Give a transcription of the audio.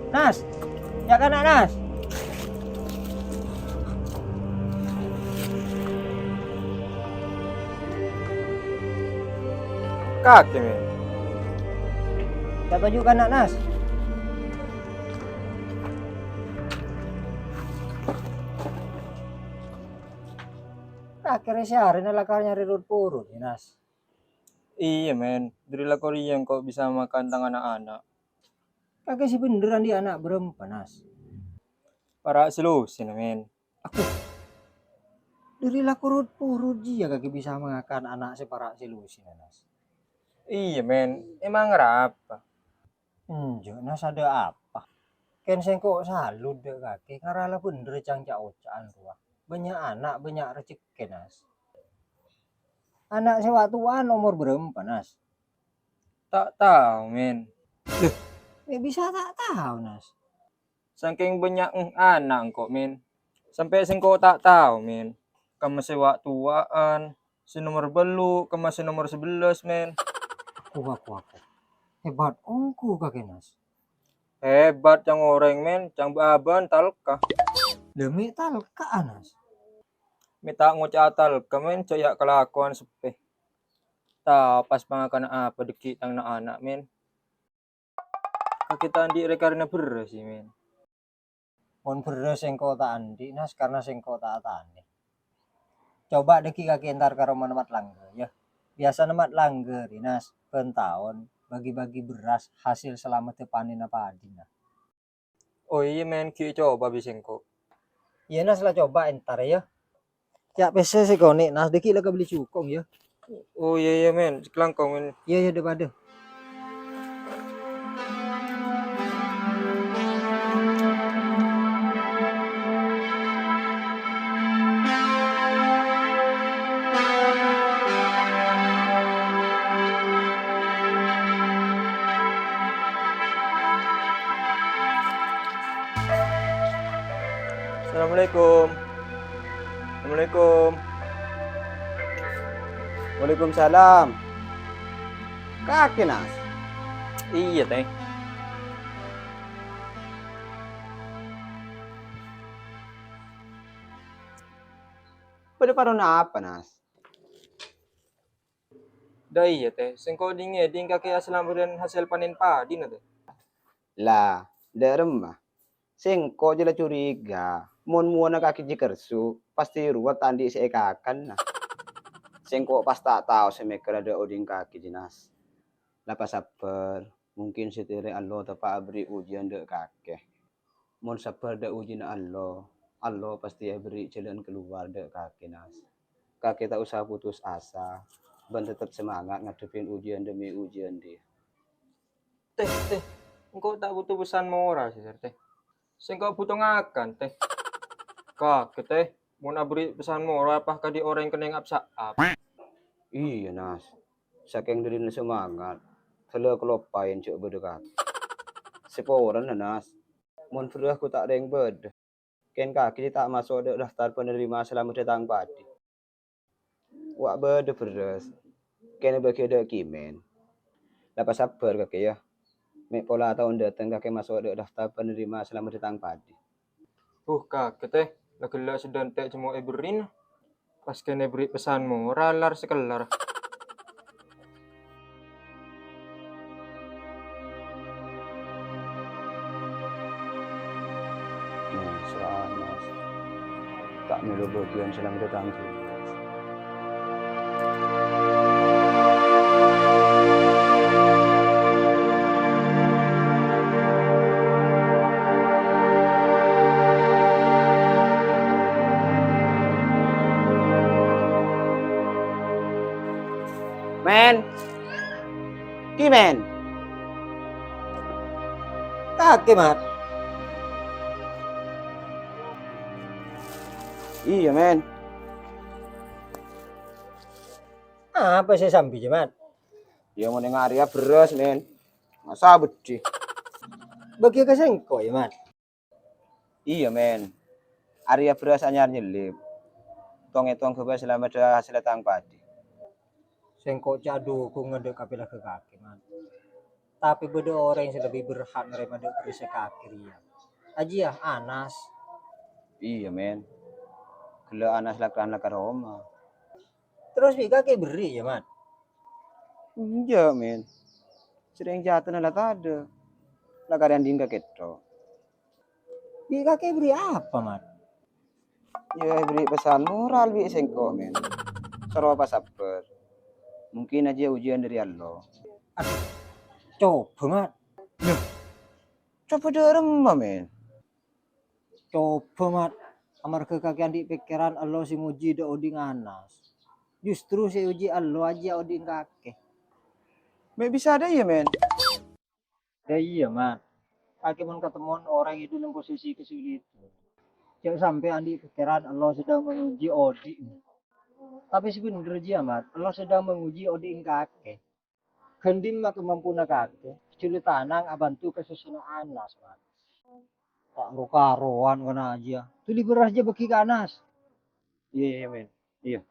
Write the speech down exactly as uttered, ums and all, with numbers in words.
Nas, jhâ' kana', Nas. Kakè, Mè'. Jhâ' toju' kana', Nas. Kakè rè sè arèna lakar nyarè rut-porut, yâ, Nas. Iyâ, Mè'. Dhâri la korèya engko' bisa makan tang ana'-ana'. Kakè sè bhendher andi' ana' bârâmpa, Nas? Para' sè losèna, Mè'. Aku. Dhâri la korot-porot jiyâ kakè bisa mangakan ana' sè para' sè losèna, Nas. Iyâ, Mè'. Emang arapa? Enjâ', Nas, adâ' apa? Kèng sèngko' salut dâ' kakè, ngara la bhendher cang ca'-oca'an rowa. Bânnya' ana', bânnya' rejekkè, Nas. Ana' sè wa'-towa'an omor bârâmpa, Nas? Ta' tao, Mè'. Loh, mè' bisa ta' tao, Nas? Sakèng bânnya'na ana' engko', Mè'. Sampè' sèngko' ta' tao, Mè'. Kemma sè wa'-towa'an, sè nomor bâllu', kemma sè nomor sabellâs, Mè'. Aku, aku, aku. Hebat ongghu kakè, Nas. Hebat cang orèng, Mè', cang bâ-abâ'ân talka. Lha, mè' talka, Nas? Mè' ta' ngoca'a talka, Mè', jhâ' yâ kalakowan seppè. Ta' pas pangakan apa dhâggi' tang na'-ana', Mè'. Kakè ta' andi' rè karena bherrâs, Mè'. Mon bherrâs sèngko' ta' andi', Nas, karena sèngko' ta' atanè. Coba dhâggi' kakè entar ka roma Mat Langgâ, yâ. Biyasana Mat Langgâ rè, Nas, bân taon bâgi-bâgi bherrâs hasil salameddhâ panènna padina. Oh iyâ, Mè', ghi' coba bi' sèngko'. Iyâ, Nas, la coba entar, yâ. Ca' pèssè sè konè', Nas, dhâggi' la kabelli jukong, yâ. Oh, iyâ, iyâ, Mè'. Sakalangkong, Mè'. Iyâ, iyâ, dâ-padâ. Assalamualaikum. Assalamualaikum. Waalaikumsalam. Kakè, Nas? Iyâ, Tè. Bâdâ parona apa, Nas? Dâ' iyâ, Tè. Sèngko' dhing-ngèdhing kakè asalameddhân hasèl panèn padina, Tè. La, dâ' remma. Sèngko' jâ la curiga, mon mowana kakè jiyâ kersu, pastè rowa ta' andi' sè èkakanna. Sèngko' pas ta' tao sè mèkkèra dâ' odhi'na kakè, Nas. La pasabbhâr, mungkin satèya Allah teppa' aberri' ujiyân dâ' kakè. Mon sabbhâr dâ' ujiyânna Allah, Allah pastè aberri' jhâlân kalowar dâ' kakè, Nas. Kakè ta' osa putus asa, bân tettep semangat ngaddhebbhi ujiyân dhemmi ujiyân, Dhi. Tè, Tè, engko' ta' buto pesan mora, Sèr, Tè. Sèngko' buto ngakan, Tè. Kakè, Tè, mon aberri' pesan mora pas kadhi orèng kennèng ap-sa'ap. Iyâ, Nas. Sakèng dâddhina semangat, sala kaloppaèn jhâ' bâdâ kakè. Saporana, Nas. Mon bherrâs ghu ta' rèng bâdâ. Kèng kakè ta' maso' dâ' daftar penerima salameddhâ tang padhi. Wa' bâdâ bherrâs, kèng èbâghi dâ' Kimèn. La pasabbhâr kakè, yâ. Mè' pola taon dâteng kakè maso' dâ' daftar penerima salameddhâ tang padhi. Huh, kakè, Tè. La ghellâ' sè dântè' jemmo èberri'na. Pas kènè' èberri' pesan mora lar sakellar. Mesra, Mas. Ta' mèlo bâgiyân sè nang dâteng, Mas. Men. Ki, Men. Kakè, Mat. Iyâ, Men. Apa sè sambi, Mat? Yâ, ngonèng arèya bherrâs, Men. Masa beddhi? Bâgiyâ ka sèngko', yâ, Mat? Iyâ, Men. Arèya bherrâs anyar nyellip. Tong-ètong ghâbây salameddhâ hasèlla tang padhi. Sèngko' cè' adhukungnga dâ' kapèlagghâ kakè, Mat. Tapè bâdâ orèng sè lebbi berhak narèma dâ' bherrâssa kakè rèya. Ajiyâ, Anas. Iyâ, Men. Ghellâ' Anas la-, kan la ka roma. Terros bi' kakè èberri', yâ, Mat? Enjâ', Men. Sèrèng jâtèna la tadâ'. La karè andi'na kakè tok. Bi' kakè èberri' apa, Mat? Yâ, èberri' pèsan moral bi' sèngko', Men. Soro pasabbhâr. Mungkin ajiyâ ujian dâri Allah. Aduh, coba, Mat. Yâ, coba dâ' remma, Men? Coba, Mat. Amarghâ kakè andi' pèkkèran Allah sè ngojhi dâ' odi' Anas. Justru sè èojhi Allah ajiyâ odi' kakè. Mè' bisa dâ' iyâ, Men? Yâ iyâ, Mat. Kakè mon katemmowan orèng è dâlem posisi kesulitan, jhâ' sampè' andi' pèkkèran Allah sedang menguji odi'na. Tapè sè bhendher jiyâ, Mat, Allah sedang menguji odi'na kakè. Ghândhi' ma' kamampowanna kakè, jhâ' la tanang abhânto kasossana Anas, Mat. Ta' ro-karowan kana' ajiyâ. Dhuli bherrâs jiyâ bâghi ka Anas. Iyâ, iyâ, Men. Iyâ.